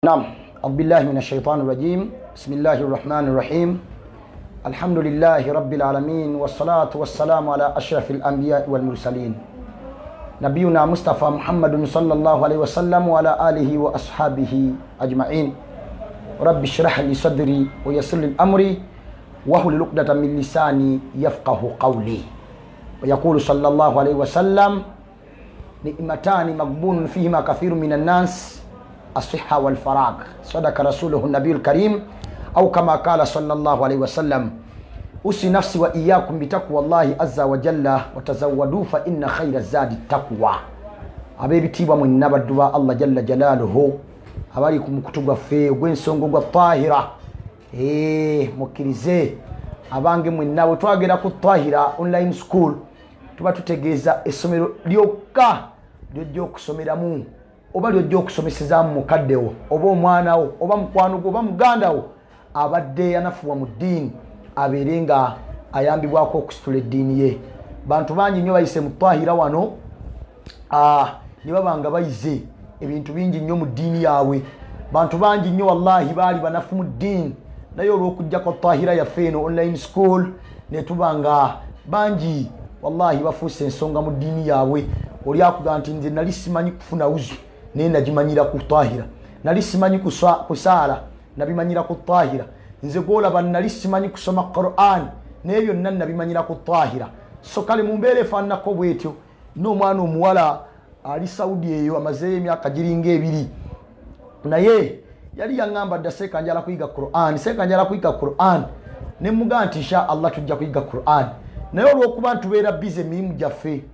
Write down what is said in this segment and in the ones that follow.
نعم، أعوذ بالله من الشيطان الرجيم، بسم الله الرحمن الرحيم، الحمد لله رب العالمين، والصلاة والسلام على أشرف الأنبياء والمرسلين، نبينا مصطفى محمد صلى الله عليه وسلم وعلى آله وأصحابه أجمعين. رب اشرح لي صدري ويسر لي أمري واحلل عقدة من لساني يفقه قولي. ويقول صلى الله عليه وسلم: نعمتان مغبون فيهما كثير من الناس، الصحة والفراغ. صدق رسوله النبي الكريم أو كما قال صلى الله عليه وسلم. أوصي نفسي وإياكم بتقوى الله عز وجل، وتزودوا فإن خير الزاد التقوى. Ab'ebitiibwa mwenna baddu ba Allah jalla jalaaluhu abali ku mukutu gwaffe ogw'ensonga ogwa Tahira, mukkirize abange mwenna, bwe twagera ku Tahira Online School tuba tutegeeza essomero lyokka lyojja okusomeramu oba lyojja okusomesezaamu mukaddewo oba omwana wo oba mukwano gwo oba muganda wo abadde yanafuwa mu ddiini, abeere nga ayambibwako okusitula eddiini ye. Bantu bangi nnyo bayise mu Tahira wano, ne baba nga bayize ebintu bingi nnyo mu ddiini yaabwe. Bantu bangi nnyo wallahi baali banafu mu ddiini, naye olw'okujjako Tahira yaffe eno Online School netuba nga bangi wallahi bafuuse ensonga mu ddiini yaabwe. Oli akuga nti, "Nze nali simanyi kufuna wuzu, naye nagimanyira ku Tahira. Nali simanyi kusaala, nabimanyira ku Tahira. Nze gwolaba nali simanyi kusoma Quran, naye byonna nabimanyira ku Tahira." So kale mu mbeera efaananako bwetyo, n'omwana omuwala ali Saudi eyo amazeeyo emyaka giringa 2, naye yali yaŋŋamba dda, "Seeka, njala kuyiga Quran, seeka, njala kuyiga Quran." Nemugaa nti, "Insha Allah tujja kuyiga Quran." Naye olwokuba ntubeera busy emirimu gyaffe,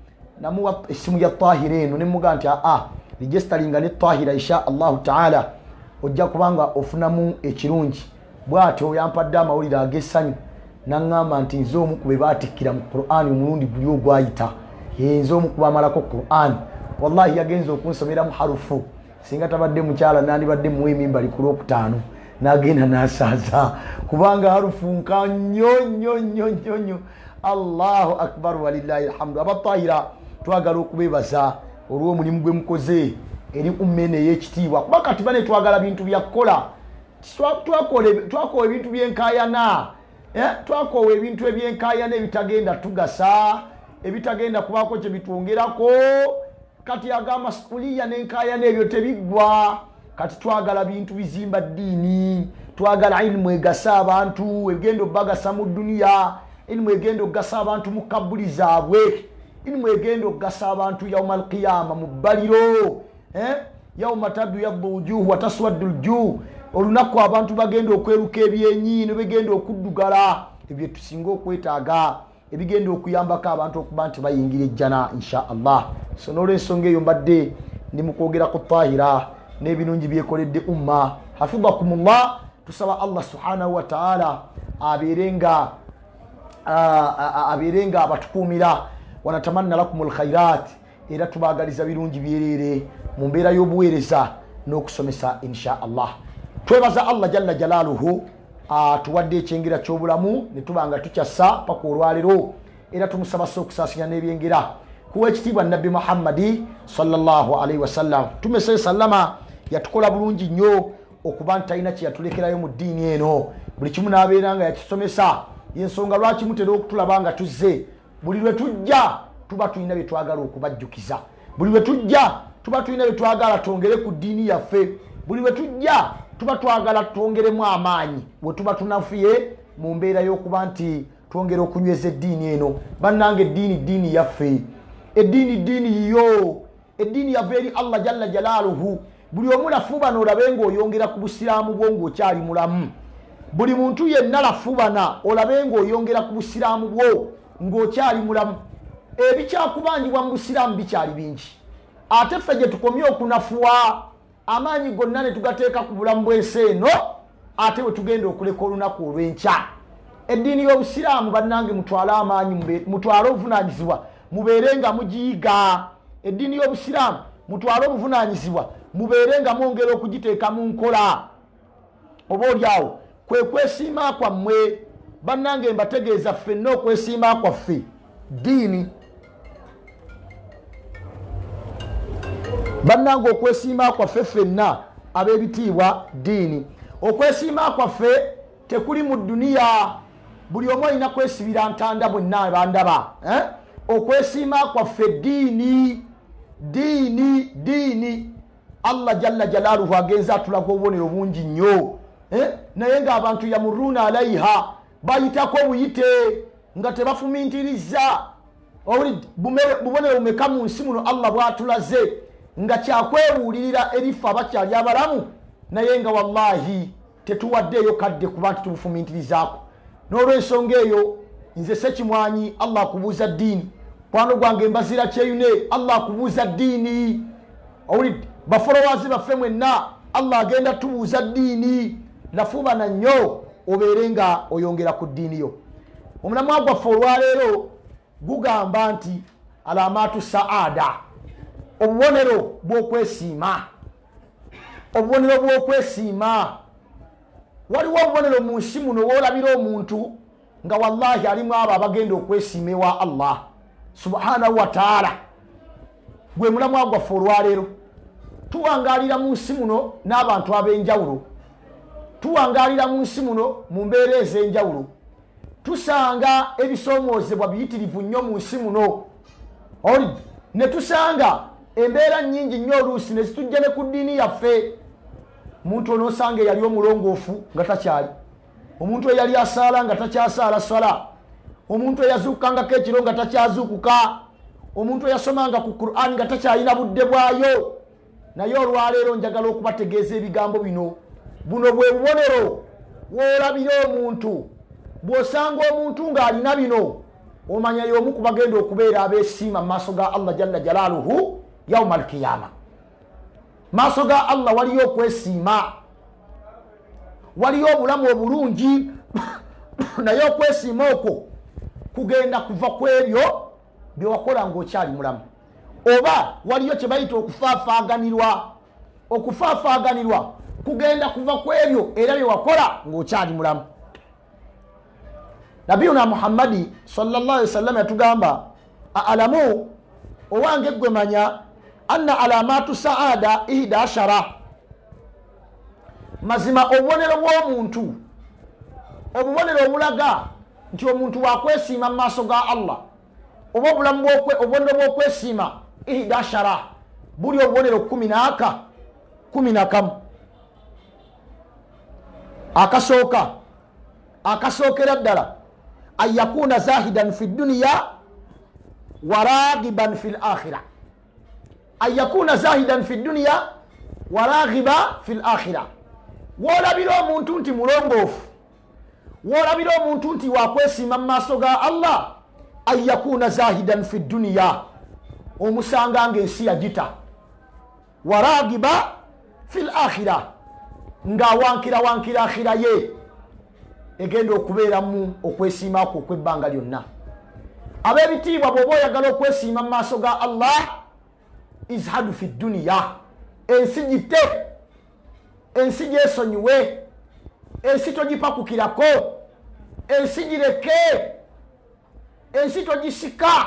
namuwa essimu ya Tahira eno nemugaa nti, "Aa, registeringa ne Tahira, insha Allahu taala ojja kubanga ofunamu ekirungi." Bwatyo yampadde amawulire ag'essanyu naŋŋamba nti, "Nze omu ku be baatikkira mu Qur'ani omulundi guli ogwayita, nze omu ku bamalako Qur'ani." Wallahi yagenza okunsomeramu harufu, singa tabadde mukyala nandibadde muwa emimbali ku Lwokutaano nagenda nasaaza, kubanga harufu nka nnyo nnyo nnyo nnyo nnyo. Allahu akbar, walillahi alhamdu. Abatahira twagala okubebaza olw'omulimu gwe mukoze eri umma eno ey'ekitiibwa, kuba kati bane twagala bintu byakukola. Twakola ebintu byenkayana, twakoowa ebintu ebyenkayana ebitagenda tugasa, ebitagenda kubaako kye bitwongerako. Kati agamba masuuliya n'enkayana ebyo tebiggwa. Kati twagala bintu bizimba ddiini, twagala ilimu egasa abantu, egenda obbagasa mu duniya, ilimu egenda okugasa abantu mu kabuli zaabwe, ilimu egenda okugasa abantu yauma alqiyama mu bbaliro, eh? Yauma tabyaddu wujuhu wataswaddu ljuh, olunaku abantu bagenda okweruka ebyenyi nebegenda okuddugala. Ebyo tusinga okwetaaga, ebigenda okuyambako abantu okuba nti bayingira ejjana insha Allah. So n'olwensonga eyo mbadde ndi mukwogera ku Tahira n'ebirungi byekoledde umma. Hafidakumullah. Tusaba Allah subhanahu wataala abeere nga abatukuumira. Wanatamanna lakum lkhairat, era tubagaliza birungi byereere mu mbeera y'obuweereza n'okusomesa insha Allah. Twebaza Allah jalla jalaaluhu atuwadde ekyengera ky'obulamu ne tuba nga tukyassa paka olwaleero, era tumusaba so okusaasira n'ebyengera kuwa ekitiibwa Nabbi Muhammadi sallallahu alaihi wasallam. Tumese sallama yatukola bulungi nnyo okuba nti talina kyeyatulekerayo mu ddiini eno, buli kimu n'abeera nga yakisomesa. Yensonga lwaki mutera okutulaba nga tuzze. Buli lwe tujja tuba tulina bye twagala okubajjukiza, buli lwe tujja tuba tulina bye twagala twongere ku ddiini yaffe, buli lwe tujja tuba twagala twongeremu amaanyi we tuba tunafuye mu mbeera y'okuba nti twongera okunyweza eddiini eno. Bannange, eddiini ddiini yaffe, eddiini ddiini yiyo, eddiini yava eri Allah jalla jalaaluhu. Buli omu lafubana olabe ng'oyongera ku busiraamu bwo ng'okyali mulamu. Buli muntu yenna lafubana olabe ng'oyongera ku busiraamu bwo ng'okyali mulamu. Ebikyakubanjibwa mu busiraamu bikyali bingi, ate ffe gye tukomye okunafuwa amaanyi gonna ne tugateeka ku bulamu bw'ensi eno, ate bwe tugenda okuleka olunaku olw'enkya. Eddiini y'obusiraamu, bannange, mutwale amaanyi, mutwale obuvunanyizibwa, mubeere nga mugiyiga. Eddiini y'obusiraamu mutwale obuvunanyizibwa, mubeere nga mwongera okugiteeka mu nkola. Oba oliawo kwe kwesiima kwammwe. Bannange, mbategeeza ffenna okwesiima kwaffe ddiini. Bannange, okwesiima kwaffe ffenna Ab'ebitiibwa, ddiini, okwesiima kwaffe tekuli mu duniya. Buli omu alina kwesibira ntanda bwenna bandaba, eh? Okwesiima kwaffe ddiini, ddiini, ddiini. Allah jalla jalaaluhu agenza atulaga obubonero bungi nnyo, eh? Naye ng'abantu yamuruuna alaiha, bayitako buyite nga tebafumintiriza. Bubonero bumeka mu nsi muno Allah bwatulaze nga kyakwebuulirira erife abakyali abalamu, naye nga wallahi tetuwaddeeyo kadde kuba nti tubufumintirizaako. N'olwensonga eyo, nze Sekimwanyi, Allah akubuuza ddiini. Kwano gwange Mbazira Kyeyune, Allah akubuuza ddiini. Owulidde? Bafollowers baffe mwenna, Allah agenda tubuuza ddiini. Lafuubana nnyo obeere nga oyongera ku ddiini yo. Omulamwa gwaffe olwaleero gugamba nti alamaatu saada, obubonero bw'okwesiima, obubonero bw'okwesiima. Waliwo obubonero mu nsi muno woolabira omuntu nga wallahi alimu abo abagenda okwesiima ewa Allah subhanahu wataala. Gwe mulamwa gwaffe olwaleero. Tuwangaalira mu nsi muno n'abantu ab'enjawulo, tuwangaalira mu nsi muno mu mbeera ez'enjawulo, tusanga ebisoomoozebwa biyitirivu nnyo mu nsi muno, ne tusanga embeera nnyingi nnyo oluusi ne zitujja ne ku ddiini yaffe. Omuntu onoosanga eyali omulongoofu nga takyali, omuntu eyali asaala nga takyasaala sala, omuntu eyazuukukangako ekiro nga takyazuukuka, omuntu eyasomanga ku Qur'ani nga takyalina budde bwayo. Naye olwaleero njagala okubategeeza ebigambo bino. Buno bwe bubonero woolabira omuntu. Bw'osanga omuntu ng'alina bino, omanya y'omu ku bagenda okubeera abeesiima mu maaso ga Allah jalla jalaaluhu yauma alkiyama. Maaso ga Allah waliyo okwesiima, waliyo obulamu obulungi, naye okwesiima okwo kugenda kuva ku ebyo byewakola ng'okyali mulamu. Oba waliyo kye bayita okufaafaaganirwa. Okufaafaaganirwa kugenda kuva ku ebyo era bye wakola ng'okyali mulamu. Nabiyuna Muhammadi sallallahu alaihi wasallam yatugamba, alamu, owange gwe manya, anna alamatu saada ihda ashara, mazima obubonero bw'omuntu, obubonero obulaga nti omuntu wakwesiima mu maaso ga Allah, oba obulamu, obubonero bw'okwesiima, ihda ashara, buli obubonero 11, 11. Akasooka, akasookera ddala, an yakuna zahidan fi duniya waragiban fi lakhira. An yakuna zahidan fi duniya waragiba fi lakhira. Woolabira omuntu nti mulongoofu, woolabira omuntu nti wakwesiima mu maaso ga Allah, an yakuna zahidan fi duniya, omusanga nga ensi yagita, waragiba fi lakhira, ng'awankira wankira akhira ye egenda okubeeramu okwesiimako okw'ebbanga lyonna. Ab'ebitiibwa, bw'oba oyagala okwesiima mu maaso ga Allah, izhadu fi duniya, ensi gite, ensi gyesonyiwe, ensi togipakukirako, ensi gireke, ensi togisika,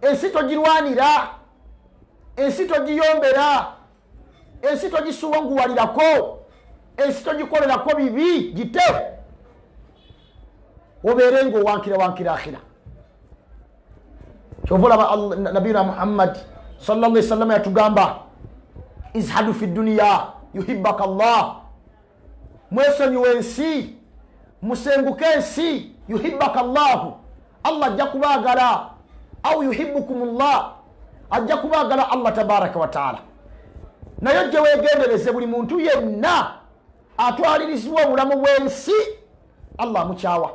ensi togirwanira, ensi togiyombera, ensi togisuwanguwalirako, ensi togikolerako bibi, gite obeere nga owankira wankira akhira. Kyova olaba nabiyuna Muhammad sallallahu alaihi wasallam yatugamba, izhadu fi duniya yuhibbaka Allah, mwesonyiwe ensi, musenguke ensi, yuhibbaka Allahu, Allah ajja kubaagala, au yuhibbukum llah, ajja kubaagala Allah tabaraka wataala. Naye ojje weegendereze, buli muntu yenna atwalirizibwa obulamu bw'ensi, Allah amukyawa,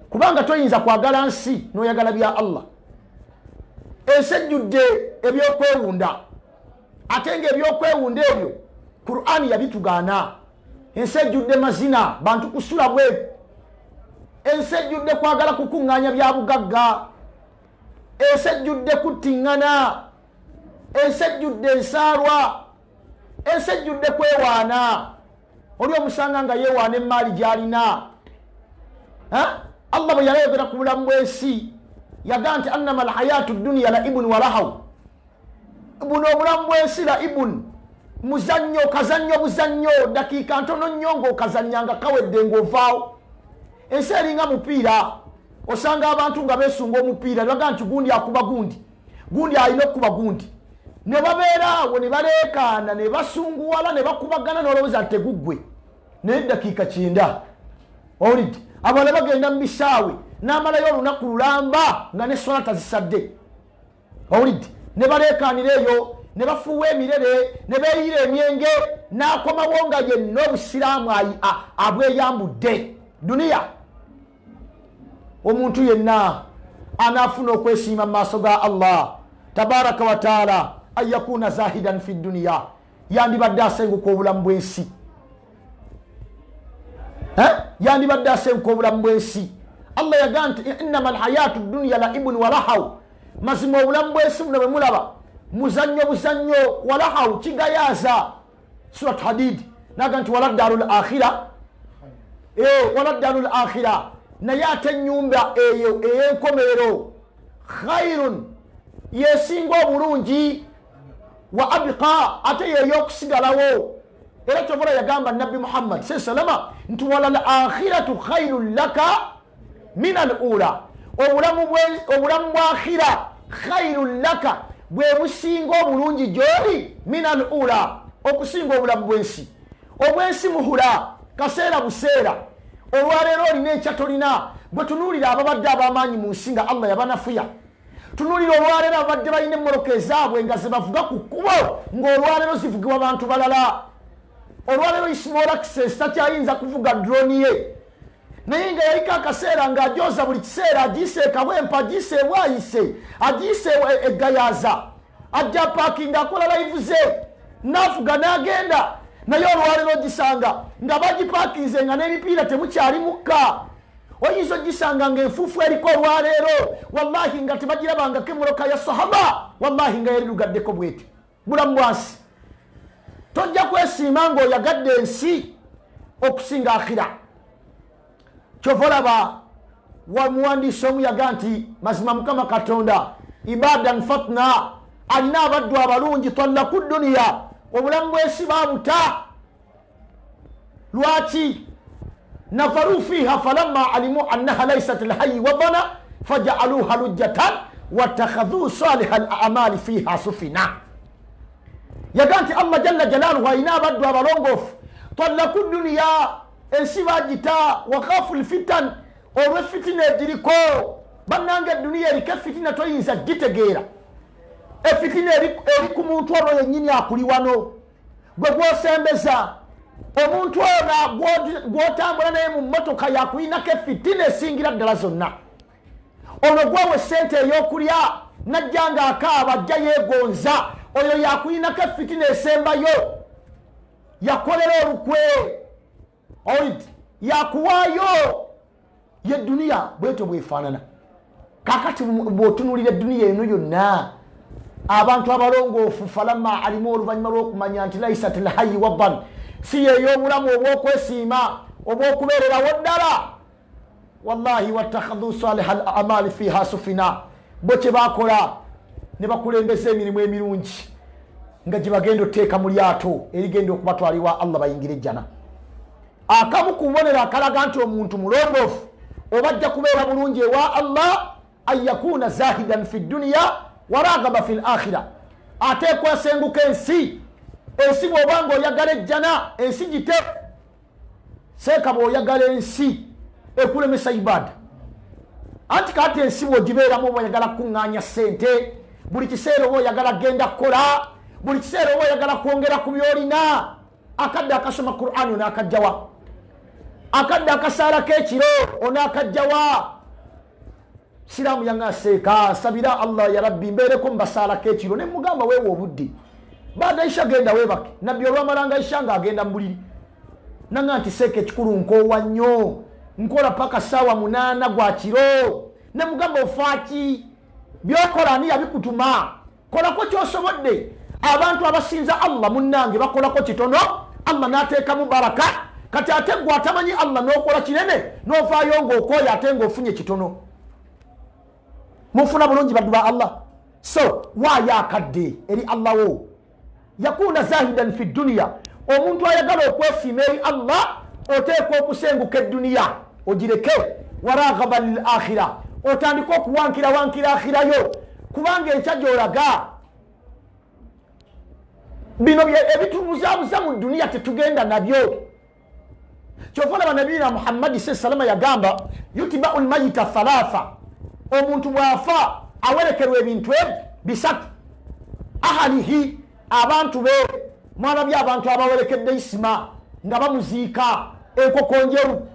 kubanga toyinza kwagala nsi n'oyagala bya Allah. Ensi ejjudde ebyokwewunda, ate nga ebyokwewunda ebyo Qur'ani yabitugaana. Ensi ejjudde mazina, bantu kusula bwe. Ensi ejjudde kwagala kukuŋŋaanya bya bugagga. Ensi ejjudde kuttiŋŋana. Ensi ejjudde ensaalwa. Ensi ejjudde kwewaana. Oli omusanga nga yeewaana emaali gy'alina. Allah bwe yayogera ku bulamu bw'ensi, yagaa nti annama alhayatu duniya laibun walahaw. Buno obulamu bw'ensi laibun. Muzannyo, kazannyo buzannyo, dakiika ntono nnyo ng'okazannya nga kawedde ng'ovaawo. Ensi eringa mupiira, osanga abantu nga beesunga omupiira ne bagamba nti gundi akuba gundi, gundi alina okukuba gundi, ne babeera awo ne baleekaana ne basunguwala ne bakubagana n'olowooza nti teguggwe, naye eddakiika 90. Owulidde? Abalala bagenda mu bisaawe n'amalayo olunaku lulamba nga ne swala tazisadde. Owulidde? Ne baleekaanira eyo ne bafuuwa emirere ne beeyiira emyenge, n'akomawo nga yenna obusiraamu abweyambudde. Duniya, omuntu yenna anaafuna okwesiima mu maaso ga Allah tabaraka wa taala an yakuna zahidan fi duniya, yandibadde asenguka obulamu bw'ensi, yandibadde asenguka obulamu bw'ensi. Allah yagaa nti innama alhayatu duniya laibun walahaw, mazima obulamu bw'ensi buno bwe mulaba muzannyo buzannyo, walahaw kigayaaza. Surat Hadid naga nti wala daru lakhira, wala daru lakhira, naye ate ennyumba eyo ey'enkomerero khairun, yesinga obulungi, wa abqa, ate yeyokusigalawo. Era kyovula yagamba Nabbi Muhammad salama nti wala lakhiratu khairun laka min al ula, obulamu bwa akhira khairun laka, bwe businga obulungi gyoli, min al ula, okusinga obulamu bwensi. Obwensi muhula, kaseera buseera, olwaleero olina, enkya tolina. Bwe tunuulira ababadde ab'amaanyi mu nsi nga Allah yabanafuya, tunuulira olwaleero ababadde balina emmoloka ezaabwe nga zebavuga ku kkubo, ng'olwaleero zivugibwa bantu balala. Olwaleero Ismail Access takyayinza kuvuga drone ye, naye nga yaliko akaseera ng'ajoza buli kiseera, agiyise ekabwempa, agiyise ebwayise, agiyise egayaza, ajja paakinga, akola live ze, n'afuga n'agenda. Naye olwaleero ogisanga nga bagipaakinze nga n'emipiira temukyali mukka. Oyinza ogisanga ngaenfuufu eriko olwaleero, wallahi nga tebagirabangako emmotoka ya sahaba, wallahi nga yerirugaddeko bweti. Bulamu bwansi, tojja kwesiima ng'oyagadde ensi okusinga akhira. Kyova olaba wamuwandiisi omu yaga nti mazima Mukama Katonda ibadan fatna, alina abaddu abalungi, tallaku duniya, obulamu bwensi babuta. Lwaki? Nafaru fiha falamma alimu annaha laisat lhayi wadana fajaaluha lujjatan watakhadhu saliha al amali fiha sufina. Yaga nti Allah jalla jalaluhu alina abaddu abalongoofu, tallaku duniya, ensi bagita, wakhafu lfitan, olw'efitina egiriko. Bannanga, eduniya eriko efitina, toyinza gitegeera. Efitina eri ku muntu ono yennyini akuli wano, gwe gwosembeza, omuntu ono gw'otambula naye mu mmotoka yakulinako efitina esingira ddala zonna. Ono gwawe sente ey'okulya najja nga akaaba, ajja yeegonza, oyo yakulinako efitina esembayo, yakolera olukwe oid yakuwaayo. Ye duniya bwetyo bwefaanana. Kakati bw'otunuulira eduniya eno yonna, abantu abalongoofu falamma alimu, oluvannyuma lw'okumanya nti laisat lhayi wadan, si yeey'obulamu obw'okwesiima obw'okubeererawo ddala, wallahi watakhadhu saliha al amali fiha sufina, bo kye bakola ne bakulembeza emirimu emirungi nga gye bagenda oteeka mu lyato erigenda okubatwalibwa Allah bayingire ejjana. Akamu ku bubonero akalaga nti omuntu mulongoofu oba ajja kubeera bulungi ewa Allah, an yakuna zahidan fi duniya waragaba fi lakhira, ateekwa asenguka ensi. Ensi bw'oba nga oyagala ejjana, ensi gite. Seeka, bw'oyagala ensi ekulemesa ibada, anti kati ensi bw'ogibeeramu oba oyagala kukuŋŋaanya ssente buli kiseera, oba oyagala genda kukola buli kiseera, oba oyagala kwongera ku byolina, akadde akasoma Qur'ani onaakajjawa? Akadde akasaala k'ekiro onaakajjawa? Siraamu yanga seeka, nsabira Allah, ya Rabbi, mbeereko mubasaala k'ekiro. Ne mugamba, weewa obudde baada isha, genda weebake. Nabbi olwamalanga isha nga agenda mu buliri, nanga nti seeka, ekikulu nkoowa nnyo, nkola paka saawa 8 gwa kiro. Ne mugamba, ofaaki? Byokola ani yabikutuma? Kolako kyosobodde. Abantu abasinza Allah, munnange, bakolako kitono, Allah n'ateekamu baraka. Kati ate gwe atamanyi Allah n'okola kinene n'ovaayo ng'okooya ate ng'ofunye kitono. Munfuna bulungi, baddu ba Allah? So waayo akadde eri Allah wo. Yakuna zahidan fi duniya. Omuntu ayagala okwesiima eri Allah, oteekwa okusenguka edduniya ogireke, waraghaba lil akhira, otandike okuwankira wankira akhirayo, kubanga enkya gy'olaga. Bino ebitubuzabuza mu duniya tetugenda nabyo. Kyova olaba nabiyina Muhammadi salama yagamba, yutibau lmayita thalatha, omuntu bw'afa awerekerwa ebintu ebyo bisatu. Ahalihi, abantu be. Mwalabye abantu abawerekedde Isima nga bamuziika enkoko njeru.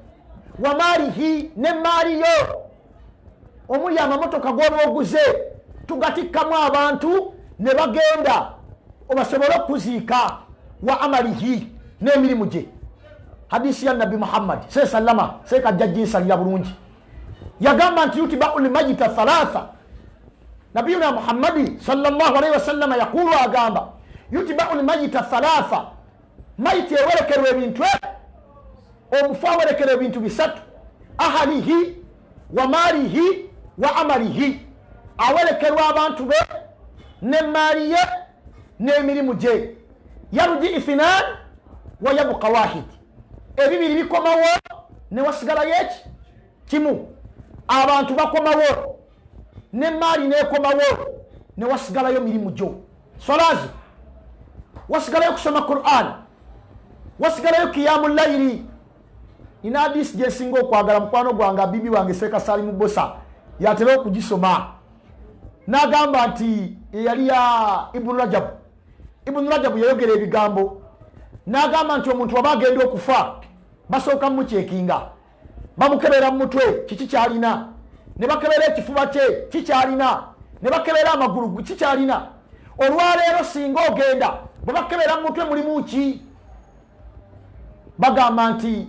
Wamaalihi, nemaali yo, omuli amamotoka g'oba oguze, tugatikkamu abantu ne bagenda obasobole okuziika. Wa amalihi, n'emirimu gye. Hadisi ya Nabbi Muhammad sesallama, sekajja ginsalira bulungi, yagamba nti yutibau lmayita thalatha. Nabiyuna Muhammadi sallallahu alaihi wasallama yakulu, agamba, yutibau lmayita thalatha, mayiti ewerekerwa ebintu ebyo, omufu awerekera ebintu bisatu: ahalihi wa maalihi wa amalihi. Awerekerwa abantu be, nemaali ye, n'emirimu gye. Yaruji ithinan wa yabuka wahid, ebibiri bikomawo newasigalayo eki kimu. Abantu bakomawo, nemaali nekomawo, newasigalayo mirimu gyo, swalazo, wasigalayo kusoma Quran, wasigalayo kiyamu layiri. Nina hadisi gyensinga okwagala, mukwano gwange, abibi wange Seeka Salimu Bosa yatera okugisoma, n'agamba nti eyali ya Ibunu Rajabu. Ibunu Rajabu yayogera ebigambo n'agamba nti omuntu waba agenda okufa, basooka mumucheckinga, bamukebera mu mutwe kiki kyalina, ne bakebera ekifuba kye kikyalina, ne bakebera amagulu kikyalina. Olwaleero singa ogenda, bwe bakebera mu mutwe mulimu ki? Bagamba nti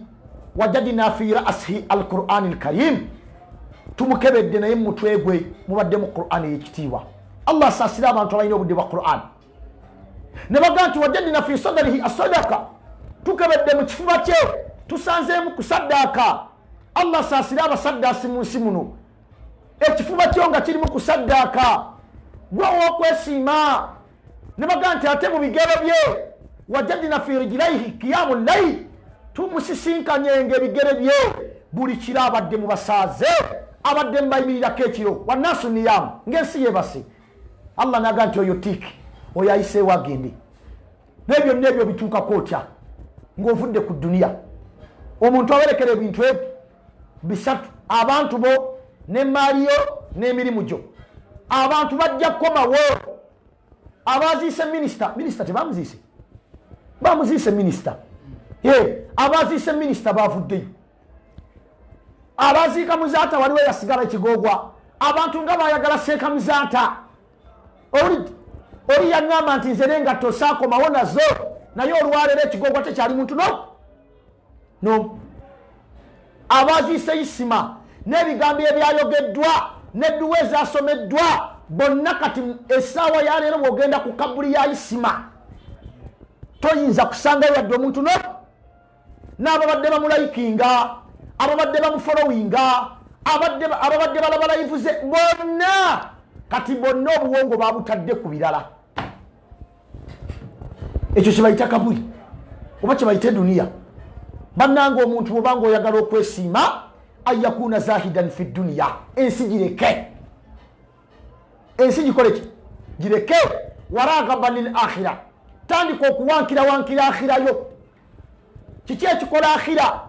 wajadina fi rasihi alqurani lkarim, tumukebedde naye mumutwe gwe mubadde mu Quran eyekitiibwa. Allah asaasire abantu abalina obudde bwa Quran. Ne bagamba nti wajadina fi sadrihi asadaka, tukebedde mu kifuba kye tusanzeemu kusaddaaka. Allah asaasire abasaddaasi mu nsi muno. Ekifuba kyo nga kirimu kusaddaaka, gwe owokwesiima. Ne bagamba nti ate mu bigero bye, wajadina fi rijilaihi kiyamu layil, tumusisinkanye nga ebigere bye buli kiro abadde mu basaaze, abadde mubayimirirako ekiro, wanaasu niyamu, ng'ensi yebase. Allah naga nti oyo tick, oyo ayiseewo agende. Naye byonna ebyo bituukako otya ng'ovudde ku duniya? Omuntu awerekera ebintu ebyo bisatu: abantu bo, n'emaali yo, n'emirimu gyo. Abantu bajja kukomawo. Abaziise minisita, minisita tebamuziise, bamuziise minisita. Abaziise minisita bavuddeyo, abaziika Muzaata waliwo yasigala ekigogwa. Abantu nga bayagala Seeka Muzaata. Owulidde oli yaŋŋamba nti nze nengatto saakomawo nazo, naye olwaleero ekigogwa tekyali muntu no no. Abaziise Isima n'ebigambo ebyayogeddwa nedduwa ezasomeddwa bonna, kati essaawa yaleero bw'ogenda ku kabuli ya Isima toyinza kusangayo yadde omuntu no. N'ababadde bamulikinga, ababadde bamufollowinga, ababadde balaba live ze bonna, kati bonna obuwongo babutadde ku birala. Ekyo kyebayita kabuli oba kyebayita eduniya. Bannanga, omuntu bwobanga oyagala okwesiima, an yakuna zahidan fi duniya, ensi gireke, ensi gikole ki? Gireke. Waragaba lil akhira, tandika okuwankira wankira akhirayo. Kiki ekikola akhira?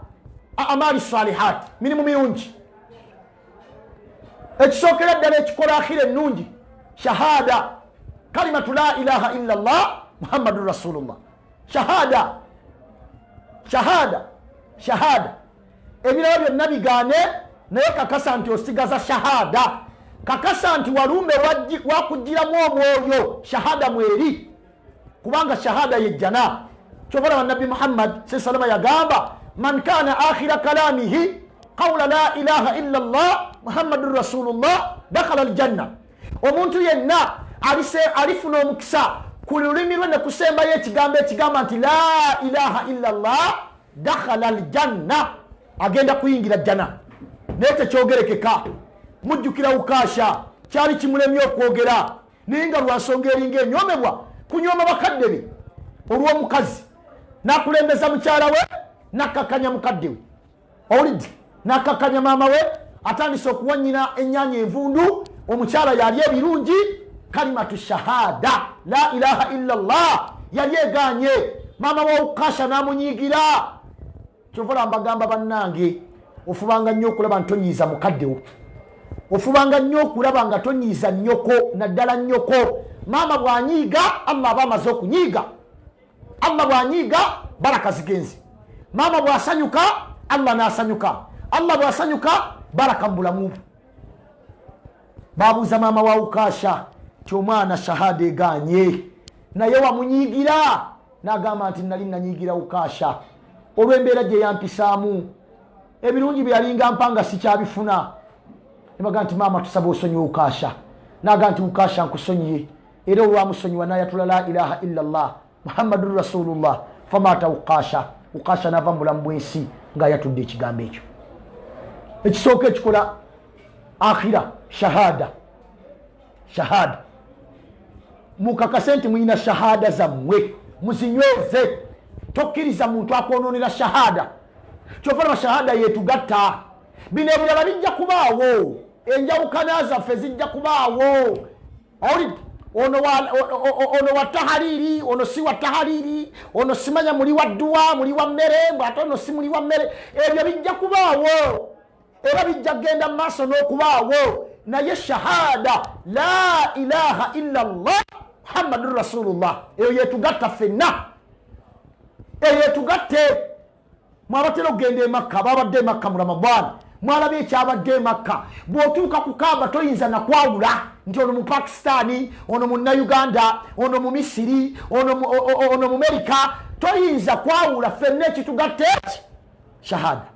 Amali salihat, mirimu mirungi. Ekisookera ddala ekikola akhira ennungi, shahada, kalimatu la ilaha illa llah Muhammadun rasulullah. Shahada, shahada, shahada. Ebirala byonna bigaane, naye kakasa nti osigaza shahada. Kakasa nti walumbe wakugiramu omwoyo, shahada mweri, kubanga shahada yejjana. Kyobalaba Nabbi Muhammad salama yagamba, man kana akhira kalamihi qawla la ilaha illa llah Muhammadun rasulullah dakhala aljanna. Omuntu yenna alifuna omukisa ku lulimi lwe ne kusembayo ekigambo ekigamba nti la ilaha illa llah, dakhala aljanna, agenda kuyingira jjana. Naye tekyogerekeka. Mujjukira Ukasha, kyali kimulemye okwogera, naye nga lwansonga eringa enyomebwa kunyooma bakadde be. Olw'omukazi n'akulembeza mukyala we, n'akkakkanya mukadde we, owulidde, n'akkakkanya maama we, atandise okuwa nnyina ennyaanya envundu, omukyala yali ebirungi. Kalimatu shahada la ilaha illa llah yali eganye. Maama wa Ukasha n'amunyiigira. Kyova mbagamba bannange, ofubanga nnyo okulaba nti tonyiiza mukaddewo, ofubanga nnyo okulaba nga tonyiiza nnyoko, naddala nnyoko. Maama bw'anyiiga, Allah aba amaze okunyiiga. Allah bw'anyiiga, baraka zigenze. Maama bw'asanyuka, Allah n'asanyuka. Allah bw'asanyuka, baraka mu bulamu bwe. Babuuza maama wa Ukasha ti omwana shahada eganye, naye wamunyiigira? N'agamba nti nali nanyiigira Ukasha olw'embeera gye yampisaamu, ebirungi bye yalinga mpa nga sikyabifuna. Nebaga nti maama, tusaba osonyiwe Ukasha. Naga nti Ukasha, nkusonyiye. Era olwamusonyiwa, nayatula la ilaha illa llah Muhammadun rasulullah. Famata Ukasha. Ukasha nava mu bulamu bw'ensi ng'ayatudde ekigambo ekyo. Ekisooka ekikola akhira, shahada. Shahada, mukakase nti mulina shahada zammwe, muzinyweze. Tokkiriza muntu akwononera shahada. Kyova laba shahada yetugatta. Bino ebirala bijja kubaawo, enjawukana zaffe zijja kubaawo. Owulidde? Ono wa tahariri, ono si wa tahariri, ono simanya muli wa dduwa, muli wa mmere, bwate ono si muli wa mmere. Ebyo bijja kubaawo, era bijja kugenda mu maaso n'okubaawo, naye shahada la ilaha illa llah Muhammadun rasulullah, eyo yetugatta ffenna, eyo yetugatte. Mwabatera okugenda Emakka, babadde Emakka mu Ramadan, mwalabye ekyabadde Emakka. Bw'otuuka ku Kaaba, toyinza nakwawula nti ono mu Pakistani, ono Munnauganda, ono mu Misiri, ono mu Amerika. Toyinza kwawula. Ffenna ekitugatte eki shahada,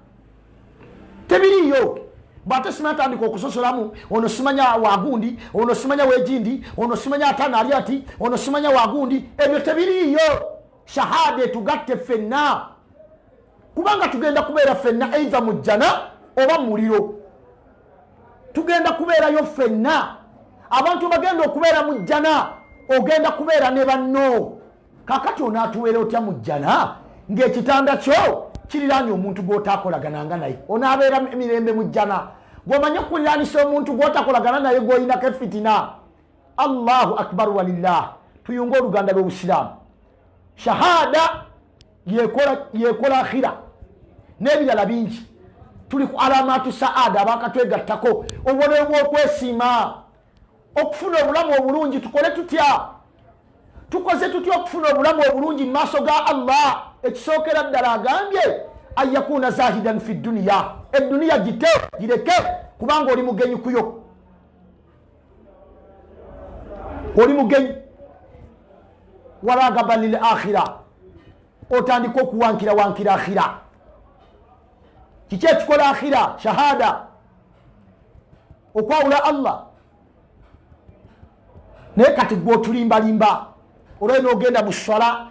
tebiriiyo. Bwate simanya tandika okusosolamu, ono simanya wagundi, ono simanya wegindi, ono simanya atana ali ati, ono simanya wagundi. Ebyo tebiriiyo. Shahada etugatte ffenna, kubanga tugenda kubeera ffenna either mu jjana oba mu muliro. Tugenda kubeerayo ffenna. Abantu bagenda okubeera mu jjana, ogenda kubeera ne banno. Kakati onaatuweera otya mu jjana ng'ekitanda kyo kiriraanye omuntu gw'otaakolagananga naye? Onaabeera emirembe mu jjana gw'omanye okukuliraanisa omuntu gw'otakolagana naye, gw'oyinako efitina? Allahu akbar, walillah. Tuyunge oluganda lw'obusiraamu. Shahada yekola akhira n'ebirala bingi. Tuli ku alamatu saada, abakatwegattako, obubonero bw'okwesiima okufuna obulamu obulungi. Tukole tutya? Tukoze tutya okufuna obulamu obulungi mu maaso ga Allah? Ekisookera ddala agambye an yakuna zahidan fi duniya. Eduniya gite, gireke, kubanga oli mugenyi kuyo, oli mugenyi. Waragaba lil akhira, otandika okuwankira wankira akhira. Kiki ekikola akhira? Shahada, okwawula Allah. Naye kati gwe otulimbalimba, olwayo nogenda mu swala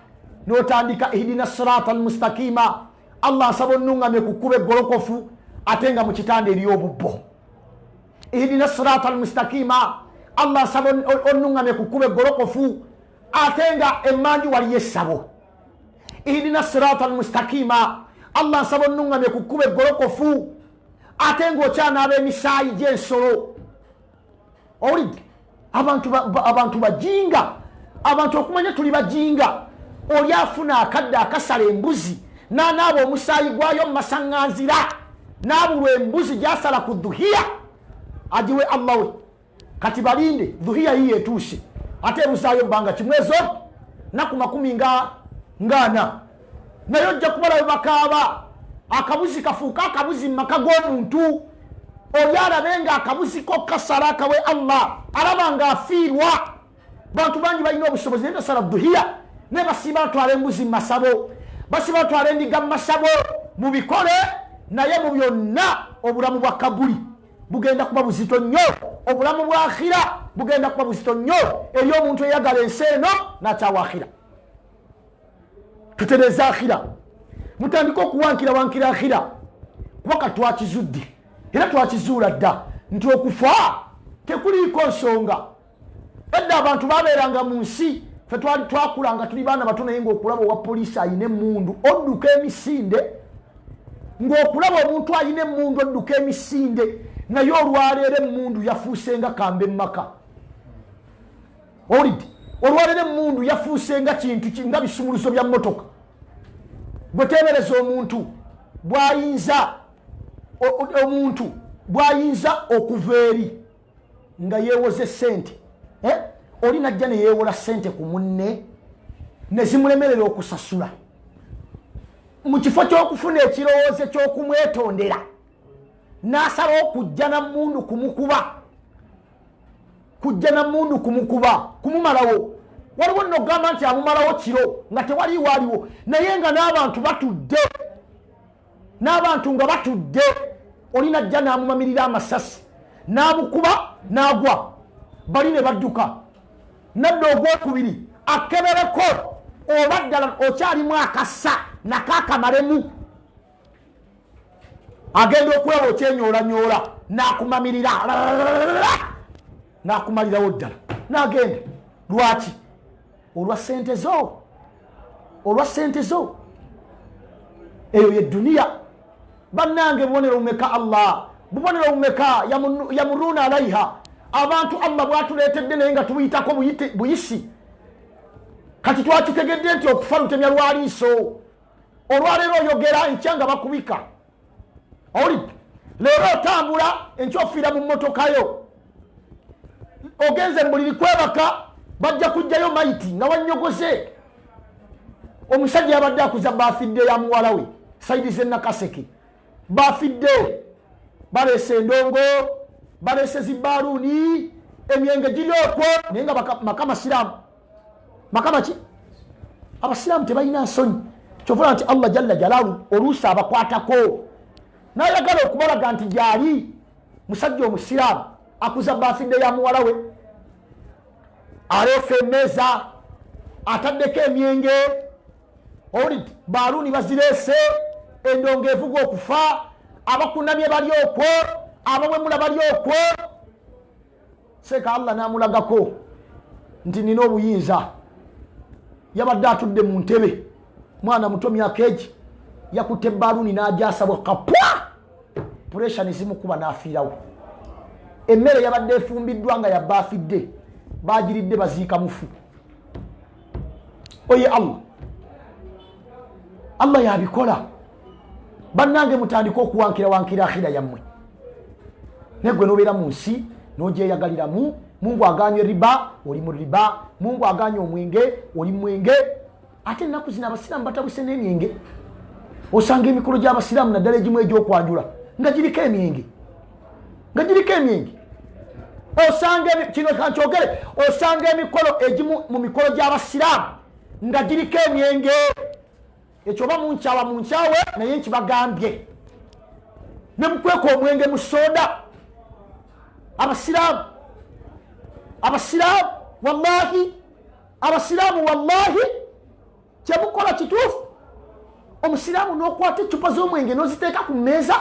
notandika ihdina sirata almustakima, Allah nsaba onungamye ku kkuba eggolokofu, ate nga mu kitanda eri obubbo. Ihdina sirata almustakima, Allah nsaba onungamye ku kkuba eggolokofu, ate nga emanju waliyo essabo. Ihdina sirata almustakima, Allah nsaba onungamye ku kkuba eggolokofu, ate ng'okyanaaba emisaayi gy'ensolo. Owulidde? Abantu bajinga, abantu okumanya tuli bajinga. Oli afuna akadde akasala embuzi n'anaaba omusaayi gwayo mu masaŋŋanzira, n'abulwa embuzi gyasala ku duhiya agiwe Allah we. Kati balinde duhiya yiyo etuuse, ate ebuzaayo bbanga kimwezo naku makumi nga ngaana, naye ojja kubalabe bakaaba. Akabuzi kafuuka akabuzi mu maka g'omuntu. Oli alabe nga akabuzi ko kasala akawe Allah, alaba nga afiirwa. Bantu bangi balina obusobozi naye tasala duhiya, naye basiiba batwala embuzi mu masabo, basiiba batwala endiga mu masabo. Mubikole, naye mu byonna obulamu bwa kabuli bugenda kuba buzito nnyo, obulamu bwa akhira bugenda kuba buzito nnyo eri omuntu eyagala ensi eno nakyawa akhira. Tutereeza akhira, mutandike okuwankira wankira akhira, kuba kati twakizudde era twakizuula dda nti okufa tekuliiko nsonga. Edda abantu babeeranga mu nsi Fe twali twakula nga tuli baana bato, naye ng'okulaba owa poliisi ayina emmundu odduka emisinde, ng'okulaba omuntu ayina emmundu odduka emisinde. Naye olwaleero emmundu yafuuse nga kambe mumaka. Owulidde? Olwaleero emmundu yafuuse nga kintu nga bisumuluzo bya mmotoka. Gwe teebereza omuntu bwayinza, omuntu bwayinza okuva eri nga yeewoze sente, eh? Oli najja ne yeewola sente ku munne ne zimulemerera okusasula, mu kifo ky'okufuna ekirowoozo ky'okumwetondera, n'asala okujja na mundu kumukuba, kujja na mundu kumukuba, kumumalawo. Waliwo nno okugamba nti amumalawo kiro nga tewaliwo aliwo, naye nga n'abantu batudde, n'abantu nga batudde, oli najja n'amumamirira amasasi n'amukuba n'agwa, bali ne badduka. Nadda ogwokubiri akebereko oba ddala okyalimu akassa nako akamalemu, agenda okulaba okyenyoolanyoola n'akumamirira n'akumalirawo ddala n'agenda. Lwaki? Olwa sente zo, olwa sente zo. Eyo ye duniya. Bannange, bubonero bumeka Allah, bubonero bumeka yamuruuna alaiha abantu Allah bwatuleetedde, naye nga tubuyitako buyisi. Kati twakitegedde nti okufa lutemya lwaliiso. Olwaleero oyogera, enkya nga bakubika. Owulidde? Leero otambula, enkya ofiira mu mmotokayo. Ogenze mu buliri kwebaka, bajja kugjayo mayiti nga wanyogoze. Omusajja yabadde akuza birthday ya muwala we, side z'enakaseke. Birthday, baleese endongo, baleese zibaaluuni, emyenge giri okwo, naye nga maka masiraamu. Maka maki? Abasiraamu tebalina nsonyi. Kyovula nti Allah jalla jalaalu oluusi abakwatako nayagala okubalaga nti gyali. Musajja omusiraamu akuza birthday ya muwala we, aleese emmeeza, ataddeko emyenge. Owulidde? Baaluuni bazireese, endongo evuga okufa, abakunamye bali okwo, abawemula bali okwo. Seeka Allah n'amulagako nti nina obuyinza. Yabadde atudde mu ntebe, mwana muto myaka egi, yakutte baaluuni n'ajasabwa kapwa, pressure nezimukuba n'afiirawo. Emmere yabadde efumbiddwa nga yabba afidde, bagiridde, baziika mufu. Oye Allah, Allah yabikola. Bannange, mutandike okuwankira wankira akhira yammwe. Naye gwe nobeera mu nsi n'ogyeyagaliramu. Mungu aganye riba, oli mu riba. Mungu aganye omwenge, oli mwenge. Ate ennaku zino abasiraamu batabuse n'emyenge. Osanga emikolo gy'abasiraamu, naddala egimu egy'okwanjula, nga giriko emyenge, nga giriko emyenge. Osanga kino kankyogere, osanga emikolo egimu mu mikolo gy'abasiraamu nga giriko emyenge. Ekyo oba munkyawa munkyawe, naye nkibagambye. Ne mukweka omwenge mu soda. Abasiraamu, abasiraamu, wallahi abasiraamu, wallahi kyemukola kituufu? Omusiraamu n'okwata ecupa z'omwenge n'oziteeka ku mmeeza,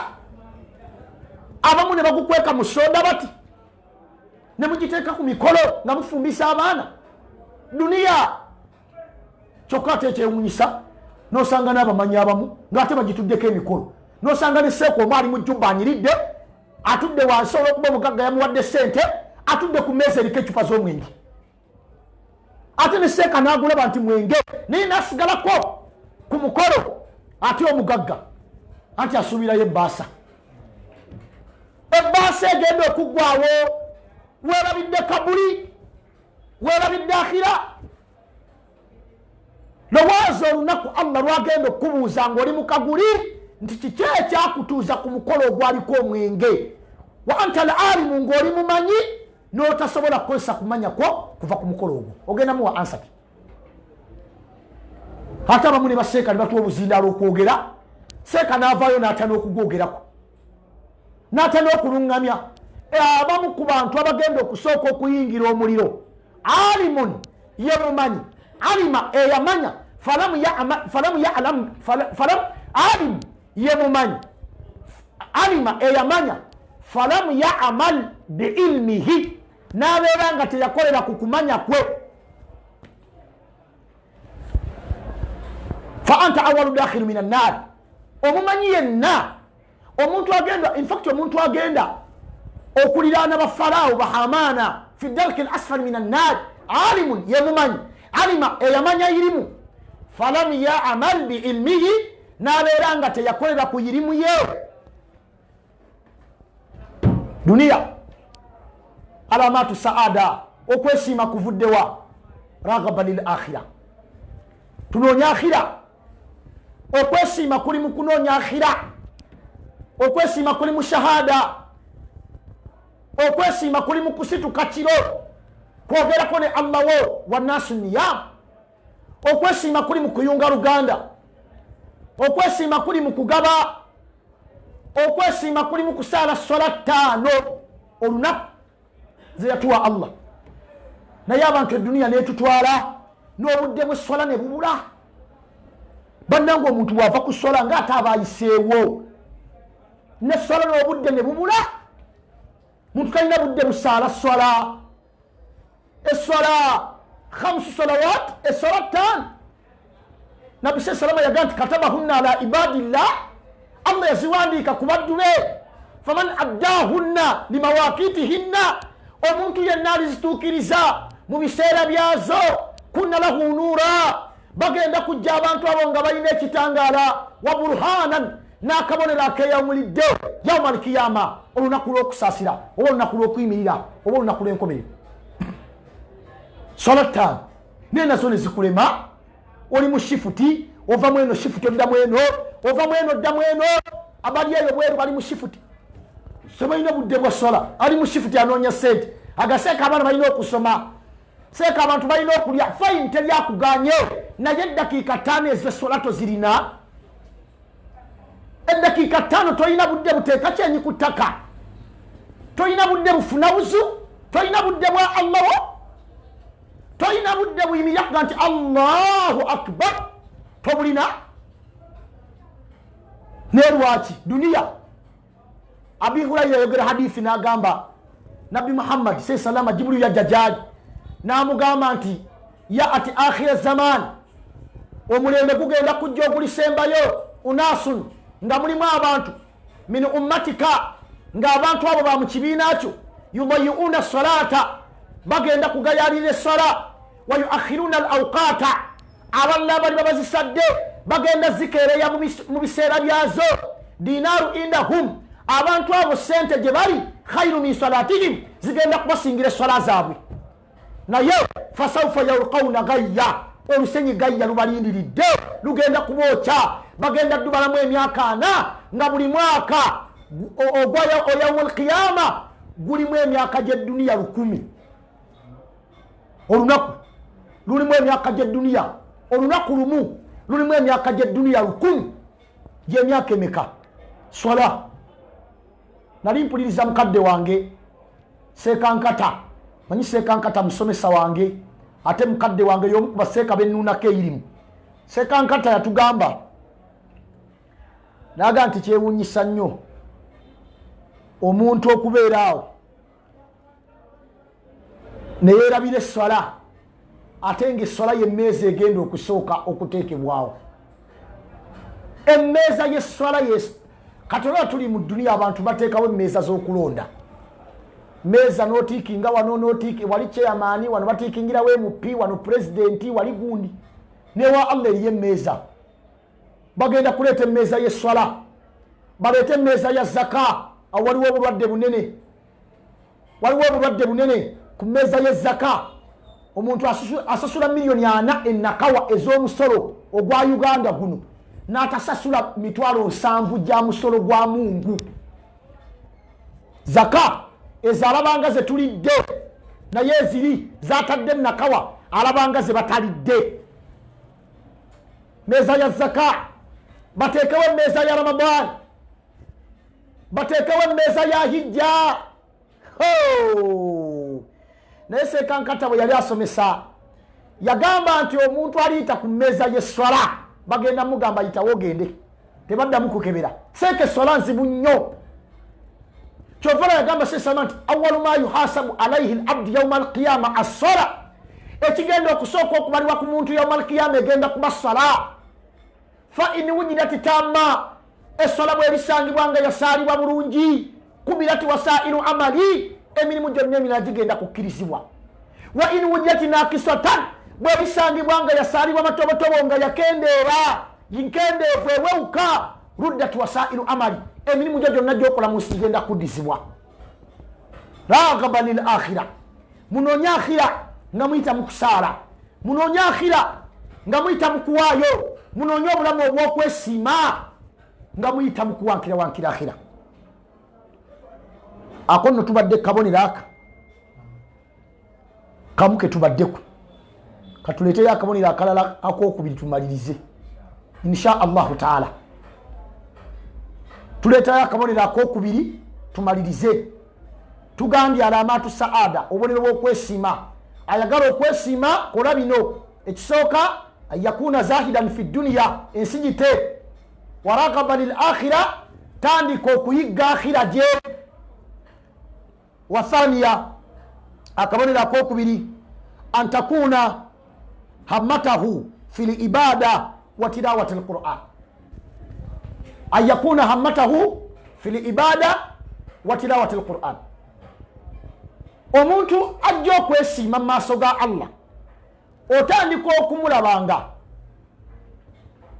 abamu ne bagukweka mu soda bati, ne mugiteeka ku mikolo nga mufumbisa abaana. Duniya. Kyokka ate ekyewunyisa, n'osanga n'abamanyi abamu ng'ate bagituddeko emikolo, n'osanga ne seeka omu ali mu jjumba anyiridde, atudde wansi olw'okuba omugagga yamuwadde sente, atudde ku mmeeza eriko ecupa z'omwenge. Ate ne seeka n'agulaba nti mwenge, naye n'asigalako ku mukolo. Ate omugagga anti asuubirayo ebbaasa, ebbaasa egenda okuggwawo. Weerabidde kabuli, weerabidde akhira. Lowooza olunaku Allah lwagenda okukubuuza ng'oli mu kaguli nti kiki ekyakutuuza ku mukolo ogwaliko omwenge, wa anta al alimu, ng'oli mumanyi, n'otasobola kukozesa kumanya kwo kuva ku mukolo ogwo? Ogenda muwa answer ki? Ate abamu ne baseeka ne batuwa obuzindaalo okwogera. Seeka n'avaayo n'ata n'okugwogerako, n'ata n'okuluŋŋamya. Abamu ku bantu abagenda okusooka okuyingira omuliro, alimun, ye mumanyi, alima, eyamanya, falamu yalam, falam alim, ye mumanyi, alima, eyamanya, falamu yamal biilmihi, n'abeera nga teyakolera ku kumanya kwe. Fa anta awalu dakhilu min annar. Omumanyi yenna omuntu agenda, infact omuntu agenda okuliraana bafaraawo bahamaana fi darki l asfali min annar, alimun yemumanyi, alima eyamanya irimu, falam yamal biilmihi, n'abeera nga teyakolera ku irimu ye. Duniya alamatu saada, okwesiima kuvuddewa? Raghaba lil akhira, tunoonya akhira. Okwesiima kuli mu kunoonya akhira, okwesiima kuli mu shahada, okwesiima kuli mu kusituka kiro kwogerako ne Allah wo wannasu niyam, okwesiima kuli mu kuyunga luganda, okwesiima kuli mu kugaba, okwesiima kuli mu kusaala swala ttaano olunaku zeyatuwa Allah. Naye abantu eduniya netutwala n'obudde bw'esswala ne bubula. Bannange, omuntu bw'ava ku swala nga ate aba ayiseewo nesswala n'obudde ne bubula. Muntu talina budde busaala swala, esswala khamsu salawat, esswala ttaano. Nabbi sa salama yagaa nti katabahunna ala ibadillah, Allah yaziwandiika ku baddu be. Faman addahunna limawakitihinna, omuntu yenna alizituukiriza mu biseera byazo, kunna lahu nuura, bagenda kujja abantu abo nga balina ekitangaala, wa burhanan, n'akabonero akeyawulidde, yauma alkiyama, olunaku lw'okusaasira oba olunaku lw'okuyimirira oba olunaku lw'enkomerero. Swala ttaano naye nazo ne zikulema. Oli mu shifuti, ova mu eno shifuti oddamu eno, ova mu eno oddamu eno. Abali eyo bweru bali mu shifuti, sebalina budde bwa swala. Ali mu shifuti anoonya sente, agaseeka abaana balina okusoma, seeka abantu balina okulya. Fine, teryakuganye, naye eddakiika 5 ez'eswala tozirina. Eddakiika 5 tolina budde buteeka kyenyi ku ttaka, tolina budde bufuna buzu, tolina budde bwa Allaho, tolina budde buyimirira kuga nti Allahu akbar, tobulina. Nerwaki duniya? Abi Hurayira yayogera hadithi n'agamba Nabbi Muhammad sei salama, Jibuliru yajja gyali n'amugamba nti ya ati akhira zaman, omulembe gugenda kujja ogulisembayo, unasun, nga mulimu abantu, min ummatika, ng'abantu abo ba mu kibiina kyo, yudayiuna salata, bagenda kugayalira essala, wa yuakhiruna al awqata, abalala bali babazisadde bagenda zikeereya mu biseera byazo. Dinaaru indahum, abantu abo sente gye bali, khairu min salatihim, zigenda kubasingira esswala zaabwe. Naye fasaufa yalkauna gayya, olusenyi gayya lubalindiridde, lugenda kubookya. Bagenda ddubalamu emyaka 40, nga buli mwaka ogwa yaumu alkiyama gulimu emyaka gy'edduniya 1000. Olunaku lulimu emyaka gy'edduniya, olunaku lumu lulimu emyaka gy'edduniya 1000. Gyemyaka emeka swala? Nali mpuliriza mukadde wange Seekankata. Manyi Seekankata musomesa wange ate mukadde wange, y'omu ku baseeka bennuunako eyirimu. Seekankata yatugamba naga nti kyewuunyisa nnyo omuntu okubeera awo neyeerabira esswala, ate nga esswala yemmeeza egenda okusooka okuteekebwawo, emmeeza y'esswala. Kati olaba tuli mu dduniya, abantu bateekawo emmeeza z'okulonda, meeza notiikinga wano, notiiki wali chairman wano, batiikingirawo MP wano, pulezidenti wali, gundi. Newa Allah eriyo emmeeza. Bagenda kuleeta emmeeza y'esswala, baleete emmeeza ya zaka. Awo waliwo obulwadde bunene, waliwo obulwadde bunene ku mmeeza y'ezaka. Omuntu asasula miliyoni 40 enakawa ez'omusolo ogwa Uganda guno, n'atasasula 700,000 gya musolo gwa Mungu. Zaka ezo alabanga ze tulidde, naye eziri zatadde nakawa alabanga ze batalidde. Meeza ya zaka bateekewo, emmeeza ya Ramadan bateekewo, emmeeza ya hijja. Naye Seekankata bwe yali asomesa yagamba nti omuntu aliyita ku mmeeza y'esswala bagenda mugamba yitawo ogende, tebaddamu kukebera. Seeka, esswala nzibu nnyo. Kyovala yagamba sesama nti awalu ma yuhasabu alaihi labdu yauma alqiyama assala, ekigenda okusooka okubalibwa ku muntu yauma alqiyama egenda kuba sala. Fa in wujidat tamma, eswala bwebisangibwa nga yasaalibwa bulungi, kubirat wasairu amali, emirimu gyonna emirala gigenda kukkirizibwa. Wa in wujidat nakisatan, bwebisangibwa nga yasaalibwa matobotobo, nga yakendeera, nkendeevu ewewuka, ruddat wasairu amali, emirimu gyo gyonna gyokola mu nsi gigenda kuddizibwa. Ragaba lil akhira, munoonye akhira nga muyita mu kusaala, munoonye akhira nga muyita mu kuwaayo, munoonye obulamu obw'okwesiima nga muyita mu kuwankira wankira akhira. Ako nno tubadde kabonero aka kamu ke tubaddeku, katuleeteyo akabonero akalala akokubiri tumalirize insha Allahu taala. Tuleetayo akabonero akokubiri tumalirize. Tugambye alamatu saada, obubonero bw'okwesiima. Ayagala okwesiima, kola bino. Ekisooka, anyakuna zahidan fi duniya, ensi gite, waragaba lil akhira, tandika okuyigga akhira gye. Wathaniya, akabonero akokubiri, antakuna hammatahu fi libada wa tilawati lquran, an yakuna hammatahu fi libada wa tilawati lquran. Omuntu ajja okwesiima mu maaso ga Allah, otandika okumulabanga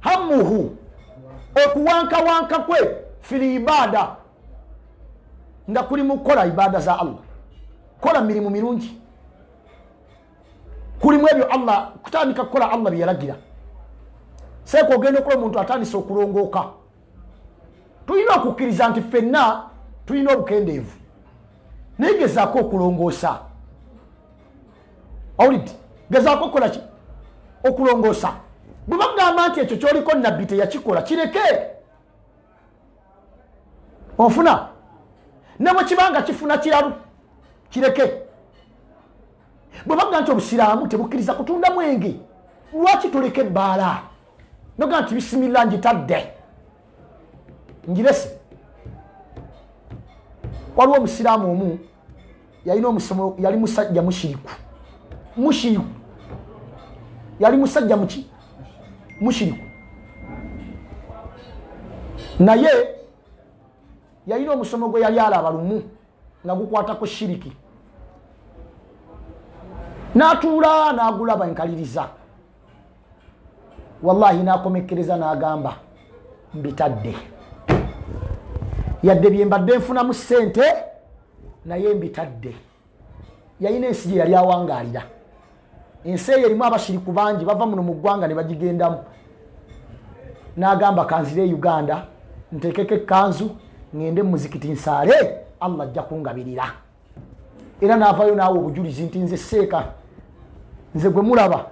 hammuhu, okuwankawanka kwe, fil ibada, nga kuli mu kukola ibada za Allah, kola mirimu mirungi, kulimu ebyo Allah, kutandika kukola Allah byeyalagira. Seeka ogenda okukola, omuntu atandise okulongooka. Tulina okukkiriza nti ffenna tulina obukendeevu, naye gezaako okulongoosa. Awulidde? Gezaako okukola ki? Okulongoosa. Bwe bagamba nti ekyo kyoliko nabbi teyakikola, kireke. Onfuna? Ne bwe kiba nga kifuna kiralu, kireke. Bwe bagamba nti obusiraamu tebukkiriza kutunda mwenge, lwaki toleka ebbaala noga nti bisimilla, ngitadde, ngirese? Waliwo omusiraamu omu yalina omusomo, yali musajja mushiriku, mushiriku, yali musajja muki? Mushiriku. Naye yalina omusomo gwe yali alaba lumu nga gukwata ku shiriki, n'atuula n'agulaba enkaliriza, wallahi n'akomekkereza n'agamba, mbitadde, yadde bye mbadde nfunamu ssente, naye mbitadde. Yalina ensi gye yali awangaalira, ensi eyo erimu abashiriku bangi, bava muno mu ggwanga ne bagigendamu. N'agamba, kanzire e Uganda, nteekeko ekkanzu, ŋŋende mu muzikiti nsaale, Allah ajja kungabirira. Era n'avaayo naawe obujulizi nti nze seeka, nze gwe mulaba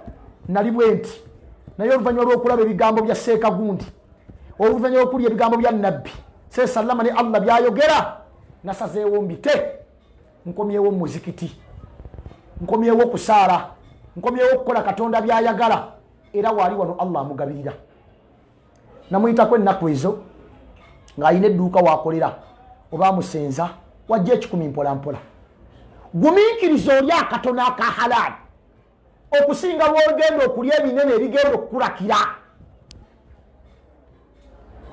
nali bwe nti, naye oluvannyuma lw'okulaba ebigambo bya seeka gundi, oluvannyuma lw'okulya ebigambo bya nabbi sesallama ne Allah byayogera, nasazeewo mbite, nkomyewo mu muzikiti, nkomyewo okusaala, nkomyewo okukola Katonda byayagala. Era waali wano Allah amugabirira. Namuyitako ennaku ezo ng'alina edduuka wakolera oba amusenza, wajja 100 mpolampola. Gumiikiriza oli akatono aka halaali okusinga lwogenda okulya ebinene ebigenda okukulakira.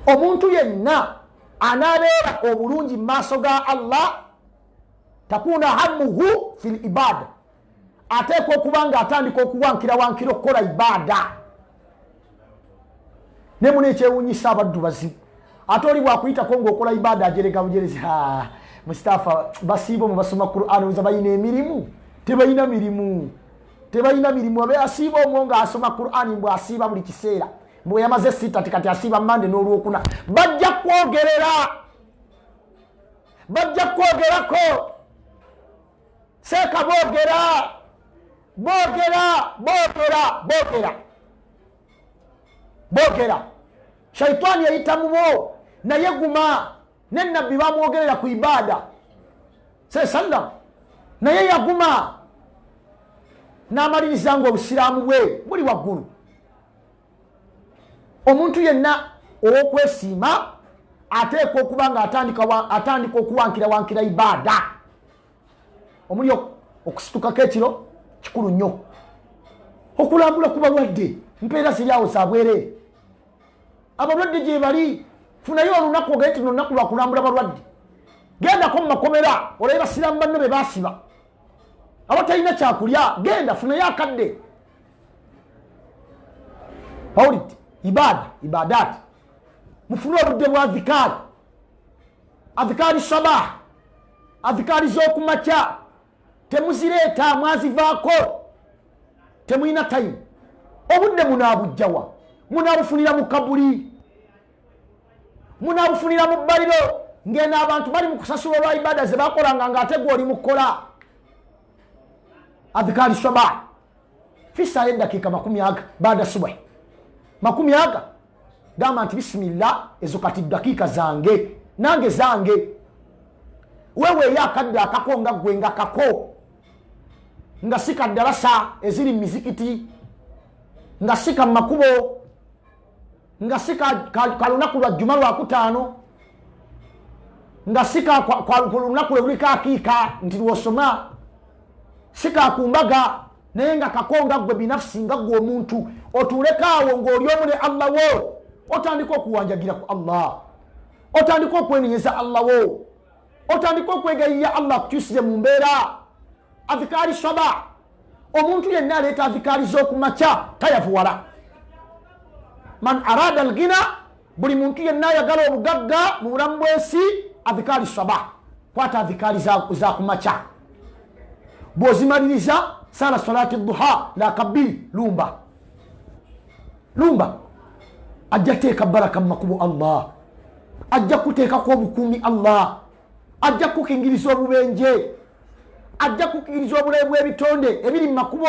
Omuntu yenna anaabeera obulungi mu maaso ga Allah, takuna hammuhu fi libada, ateekwa okuba nga atandika okuwankira wankira okukola ibaada. Naye muna ekyewunyisa, abaddu bazibu. Ate oli bwakuyitako ngaokola ibaada, ajerega bujerezi, Mustafa, basiiba omu basoma Quran, oza balina emirimu? Tebalina mirimu, tebalina mirimu. Abe asiiba omwo nga asoma Quran, mbw asiiba buli kiseera, mbwe yamaze sita ti kati asiiba Mande n'Olwokuna. Bajja kwogerera, bajja kwogerako seeka, boogera, boogera, boogera, boogera, boogera. Shaitaani yayita mubo, naye guma. Ne nabbi bamwogerera ku ibaada sallam, naye yaguma n'amaliriza nga obusiraamu bwe buli waggulu. Omuntu yenna ow'okwesiima ateekwa okuba nga atandika okuwankira wankira ibaada, omuli okusitukako ekiro kikulu nnyo, okulambula ku balwadde, mpeera ziri awo zabwereere. Abalwadde gyebali, funayo olunaku ogende ti nolunaku lwakulambula balwadde. Gendako mu makomera olabe basiraamu banno be basiba abatalina kyakulya. Genda funayo akadde. Owulidde? Ibaada, ibadaati. Mufune obudde bwa adhikaari, adhikaari sabah, adhikaari z'okumakya. Temuzireeta, mwazivaako, temulina tayimu. Obudde munaabujjawa? Munaabufunira mu kabuli, munaabufunira mu bbaliro, ngeno abantu bali mu kusasula olwa ibaada ze bakolanga, ng'ate gwe oli mu kukola adhikaari sabah. Fisaayo eddakiika 20 baada subuhi, 20. Gamba nti bisimillah, ezo kati dakiika zange, nange zange. Weweeyo akadde akako nga gwe, nga kako, nga si kaddalasa eziri mu mizikiti, nga si ka makubo, nga si ka lunaku lwa jjuma lwakutaano, nga si ku lunaku lwe luliko akiika nti lwosoma, si kakumbaga, naye nga kako nga gwe binafusi, nga gwe omuntu otuuleko awo ng'oli omu ne Allah wo, otandika okuwanjagira ku Allah, otandika okwenenyeza Allah wo, otandika okwegayirira Allah akukyusize mu mbeera. Adhikaari saba, omuntu yenna aleeta adhikaari z'okumakya tayavuwala. Man arada alghina, buli muntu yenna ayagala obugagga mu bulamu bw'ensi, adhikaari saba, kwata adhikaari za kumakya. Bw'ozimaliriza, sala salati duha laka bbiri, lumba lumba. Ajja teeka baraka mu makubo Allah, ajja kuteekako obukuumi Allah, ajja kukingiriza obubenje, ajja kukingiriza obulabe bw'ebitonde ebiri mu makubo,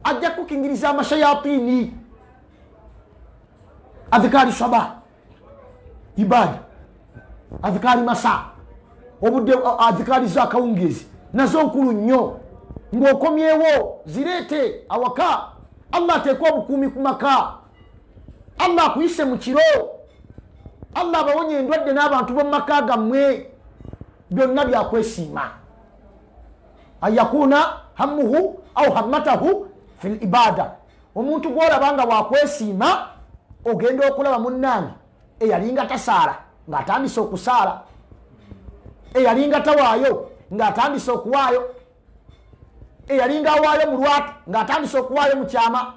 ajja kukingiriza amashayatini. Adhikaari saba ibada, adhikaari masa, obudde, adhikaari zakawungeezi nazo nkulu nnyo. Ng'okomyewo zireete awaka, Allah ateeka obukuumi ku maka, Allah akuyise mu kiro, Allah abawonya endwadde n'abantu b'omu maka gammwe. Byonna byakwesiima. An yakuna hammuhu au hammatahu fi libada. Omuntu gwolaba nga wakwesiima, ogenda okulaba munnange eyalinga tasaala ng'atandise okusaala, eyalinga tawaayo ng'atandise okuwaayo, eyalinga awaayo mu lwatu ng'atandise okuwaayo mu kyama,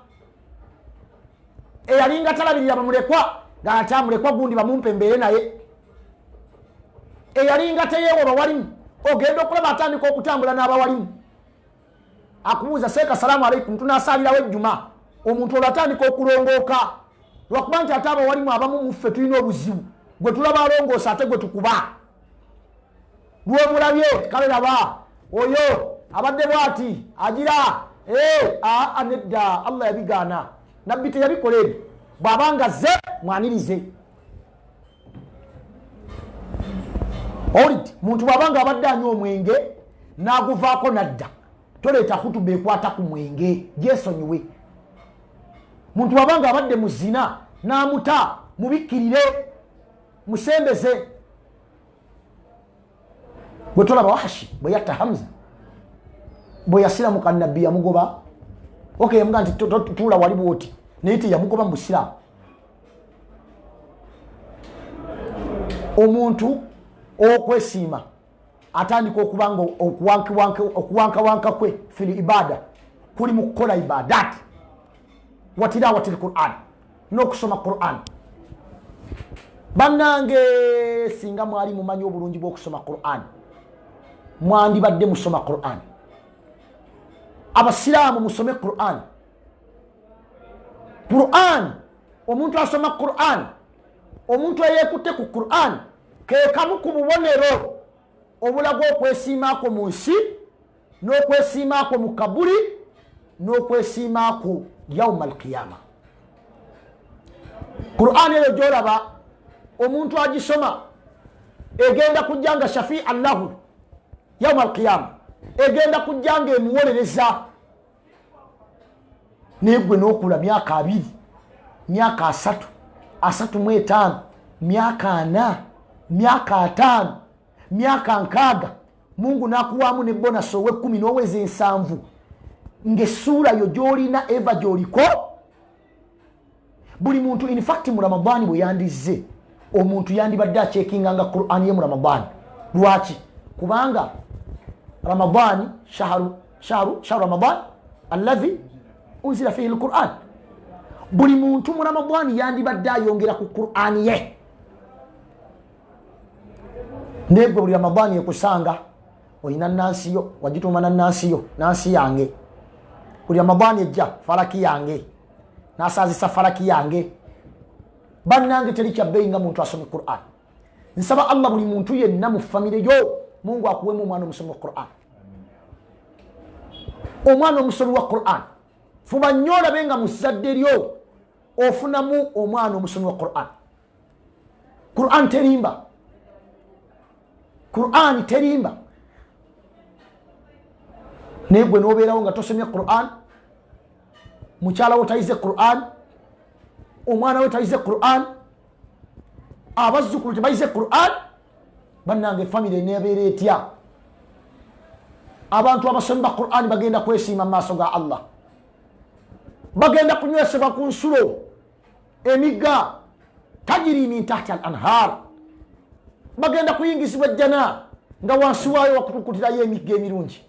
eyalinga talabirira bamulekwa ng'ate amulekwa gundi bamumpe embeere naye, eyalinga teyeewa bawalimu, ogenda okulaba atandika okutambula n'abawalimu. Akubuuza, "Seeka, salaamu aleikum, tunasaalirawo ejjuma?" Omuntu olwo atandika okulongooka, lwakuba nti ate abawalimu abamu muffe tulina obuzibu. Gwe tulaba alongoosa, ate gwe tukuba lwomulabye. Kale laba oyo abadde bwati agira aa, nedda, Allah yabigaana, nabbi teyabikola ebyo. Bw'abanga ze mwanirize. Owulidde? Muntu bw'abanga abadde anywa omwenge n'aguvaako nadda, toleeta hutuba ekwata ku mwenge, gyesonyiwe. Muntu bw'abanga abadde mu zina n'amuta, mubikkirire, musembeze. Bwe tolaba Wahashi bwe yatta Hamza, bwe yasiramuka nabbi yamugoba? Ok, yamugaa nti tuula wali bwoti, naye teyamugoba mu busiraamu. Omuntu okwesiima atandika okuba nga okuwankawanka kwe fil ibada kuli mu kukola ibadat, watilawati lquran, n'okusoma Quran. Bannange, singa mwali mumanyi obulungi bw'okusoma Quran, mwandibadde musoma Quran. Abasiraamu, musome Quran. Quran, omuntu asoma Quran, omuntu eyekutte ku Quran, kekamu ku bubonero obulaga okwesiimaako mu nsi, n'okwesiimaako mu kabuli, n'okwesiimaako yauma alqiyama. Quran eyo gyolaba omuntu agisoma egenda kujja nga shafia lahu yauma alqiyama, egenda kujja nga emuwolereza. Naye gwe n'okula myaka 20, myaka 30, 35, myaka 40, myaka 50, myaka 60, Mungu n'akuwaamu ne bonus ow'ekkumi n'oweza 70, ng'essuula yo gy'olina eva gy'oliko. Buli muntu in fact mu Ramadhani bwe yandizze, omuntu yandibadde achekinganga Qur'ani ye mu Ramadhani. Lwaki? Kubanga Ramadhani shahru shahru shahru Ramadhan alladhi unzila fihi alquran. Buli muntu mu Ramadhani yandibadde ayongera ku Qur'ani ye. Naye gwe buli Ramadhani ekusanga olina nansi yo, wagituuma na nansi yo, nansi yange. Buli Ramadhani ejja falaki yange, nasaazisa falaki yange. Bannange, teri kyabbeeyi nga muntu asome Quran. Nsaba Allah buli muntu yenna mu famire yo, Mungu akuwemu omwana omusomi wa Quran, omwana omusomi wa Quran. Fuba nnyo olabe nga mu zzadde lyo ofunamu omwana omusomi wa Quran. Quran terimba, Quran terimba. Naye gwe nobeerawo nga tosomye Quran, mukyala wo tayize Quran, omwana we tayize Quran, abazzukulu tebayize Quran, bannange famire enebeera etya? Abantu abasomi ba Quran bagenda kwesiima mu maaso ga Allah, bagenda kunywesebwa ku nsulo, emigga tajiri min tahti al anhar, bagenda kuyingizibwa ejjana nga wansi waayo wakutukutirayo emigga emirungi.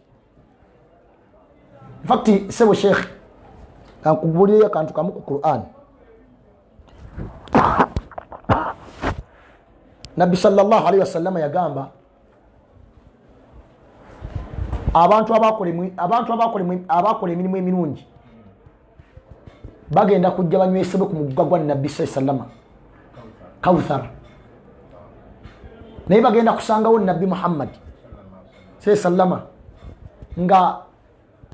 Infact sebo Sheikh, kankubulireyo akantu kamu ku Quran. Nabbi sallallahu alaihi wasallama yagamba abantu abakola emirimu emirungi bagenda kujja banywesebwe ku mugga gwa Nabbi saa sallama Kauthar, naye bagenda kusangawo Nabbi Muhammad saa sallama nga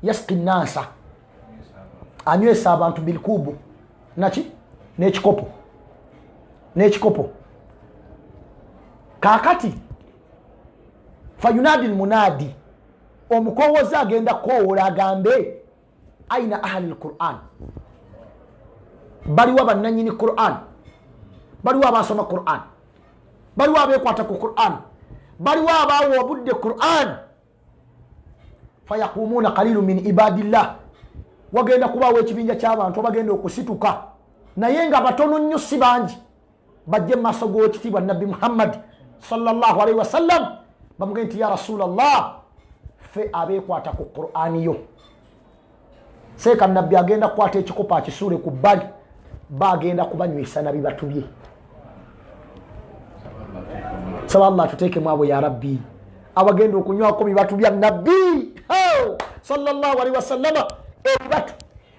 yasiki nansa, anywesa abantu bilkubu naki n'ekikopo n'ekikopo. Kakati fayunadi lmunadi, omukowozi agenda kukowoola agambe aina ahli lquran, baliwo bannanyini Quran, baliwo abasoma Quran, baliwo abekwata ku Quran, baliwo abawa obudde Quran. Fayaqumuna qalilu min ibadillah, wagenda kubaawo ekibinja ky'abantu abagenda okusituka, naye nga batono nnyo, si bangi, bajje mu maaso g'owekitiibwa Nabbi Muhammad sallallahu alaihi wasallam, bamugende nti ya Rasulallah, ffe abeekwata ku Qur'ani yo. Seeka Nabbi agenda kukwata ekikopo akisuule ku bbali, bagenda kubanywesa na bibatu bye. Saba Allah atuteekemu abo ya Rabbi, abagenda okunywako bibatu bya Nabbi sallallahu alaihi wasallama. Ebibatu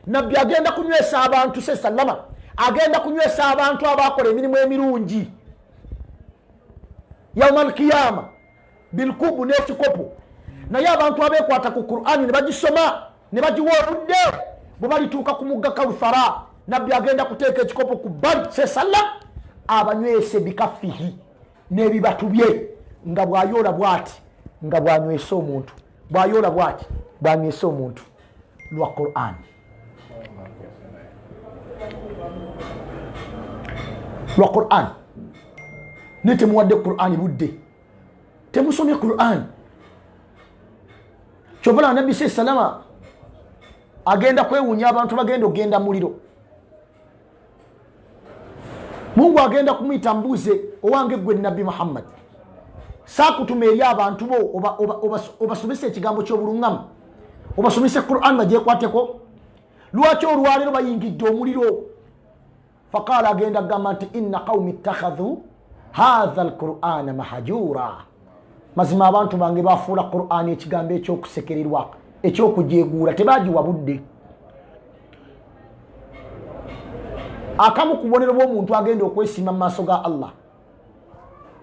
Nabbi agenda kunywesa abantu se sallama, agenda kunywesa abantu abakola emirimu emirungi yauma alkiyama bilkubu n'ekikopo. Naye abantu abekwata ku Qur'ani ne bagisoma ne bagiwa obudde, bwe balituuka ku mugga Kauthara, Nabbi agenda kuteeka ekikopo ku bbali se sallam, abanywese bikafihi, n'ebibatu bye, nga bw'ayoola bw'ati nga bw'anywesa omuntu, bw'ayoola bw'ati bw'anywesa omuntu lwa Quran, lwa Quran. Naye temuwadde Qurani budde, temusomye Quran. Kyovala Nabbi sa salama agenda kwewunya abantu bagenda okugenda muliro. Mungu agenda kumuyita, mbuuze, owange gwe Nabbi Muhammad, saakutuma eri abantu bo obasomese ekigambo ky'obulungamu, obasomese Quran bagyekwateko? Lwaki olwaleero bayingidde omuliro? Faqala, agenda kugamba nti inna qaumi ittakhadhu hatha alqurana mahajura, mazima abantu bange bafuula Qur'ani ekigambo ekyokusekererwa, ekyokujeguula, tebagiwa budde. Akamu ku bubonero bw'omuntu agenda okwesiima mu maaso ga Allah,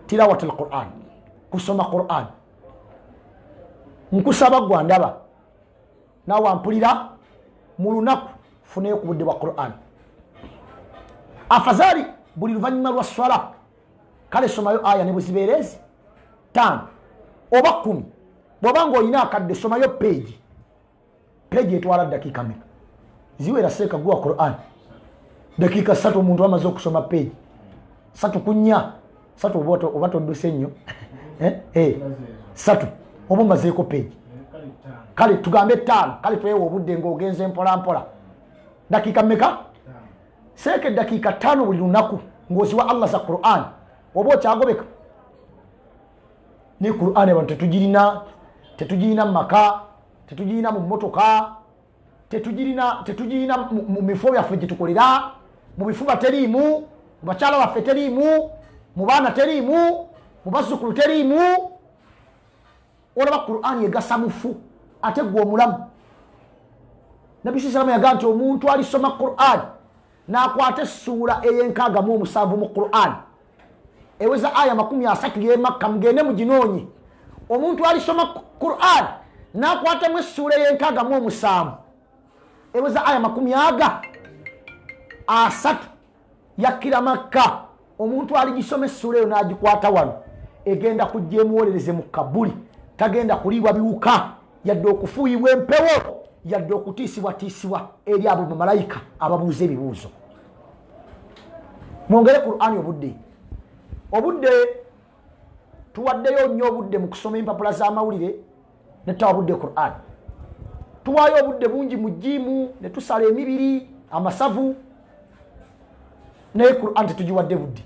tilawat al Quran, kusoma Quran. Nkusaba gwa ndaba naawe ampulira, mu lunaku funeyo ku budde bwa Quran, afazaali buli luvannyuma lwa swala. Kale somayo aya ne bwezibeera ezi 5 oba 10. Bw'oba ng'olina akadde, somayo peegi. Peegi etwala dakiika meka? Ziwera seeka guwa Quran dakiika 3, omuntu amaze okusoma peegi 3 ku 4, 3 oba todduse nnyo, 3 oba omazeeko peegi. Kale tugambe 5, kale twewa obudde ng'ogenze mpola mpola, dakiika meka? Seeka eddakiika 5 buli lunaku ng'oziwa Allah za Quran, oba okyagobeka. Ne Quran abantu tetugirina, tetugirina mu maka, tetugirina mu mmotoka, tetugirina mu bifo byaffe gye tukolera, mu bifuba teriimu, mu bakyala baffe teriimu, mu baana teriimu, mu bazzukulu teriimu. Olaba Qur'ani egasa mufu ate gwe omulamu. Nabbi salama yagamba nti omuntu alisoma Qur'an n'akwata essuula ey'e67 mu Qur'an eweza aya 30 y'e Makka, mugende muginoonye. Omuntu alisoma Qur'an n'akwatamu essuula ey'e67 eweza aya 30 yakkira Makka, omuntu aligisoma essuula eyo n'agikwata wano, egenda kujja emuwolereze mu kabuli, tagenda kuliibwa biwuka yadde okufuuyibwa empewo yadde okutiisibwatiisibwa eri abo bamalayika ababuuza ebibuuzo. Mwongere Qur'ani obudde. Obudde tuwaddeyo nnyo obudde mu kusoma empapula z'amawulire ne tutawa budde Qur'an. Tuwaayo obudde bungi mu jiimu ne tusala emibiri amasavu, naye Qur'an tetugiwadde budde,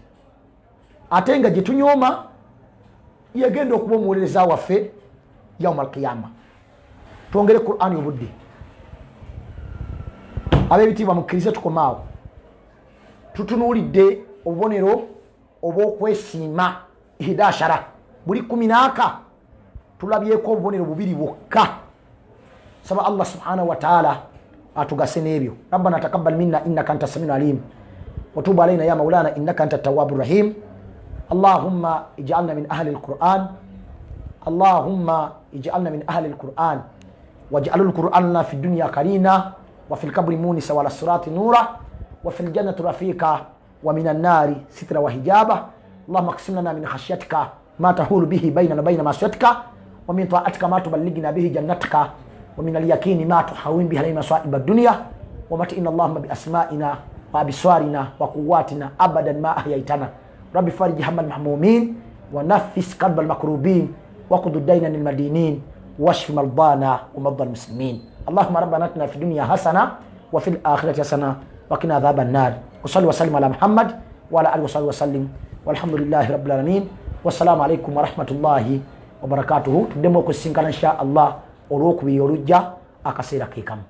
ate nga gye tunyooma yegenda okuba omuwolereza waffe yauma alqiyama. Twongere Qur'ani obudde. Ab'ebitiibwa, mukkirize tukomaawo. Tutunuulidde obubonero obw'okwesiima 11, buli 11 tulabyeko obubonero bubiri bwokka. Saba Allah subhanahu wa taala atugase n'ebyo. Rabbana takabbal minna innaka anta samiu alim watubu alaina ya maulana innaka anta tawabu rahim. Allahumma ij'alna min ahli alquran, allahumma ij'alna min ahli alquran, waj'al alquran lana fi dunya karina wa fi lkabri munisa wala sirati nura wa fi ljannati rafika wa min annari sitra wa hijaba. Allahumma aksim lana min khashyatika ma tahulu bihi bainana baina masiyatika, wa min taatika ma tuballighna bihi jannatika, wa min alyaqini ma tuhawin bihi alayna masaiba dunya, wa matina allahumma bi asma'ina wa absarina wa quwwatina abadan ma ahyaytana. Rabbi farij hamma almahmumin wa nafis karba almakrubin wa qud dayna lil madinin washfi mardana wa marda almuslimin. Allahumma rabbana atina fi dunya hasana wa fil akhirati hasana wa qina adhaban nar. Wa salli wa sallim ala Muhammad wa ala alihi wa sahbihi wa sallim, walhamdulillahi rabbil alamin. Wassalamu alaikum warahmatullahi wabarakatuhu. Tuddemu okusinkana insha Allah olwokubiri olujja akaseera kekamu.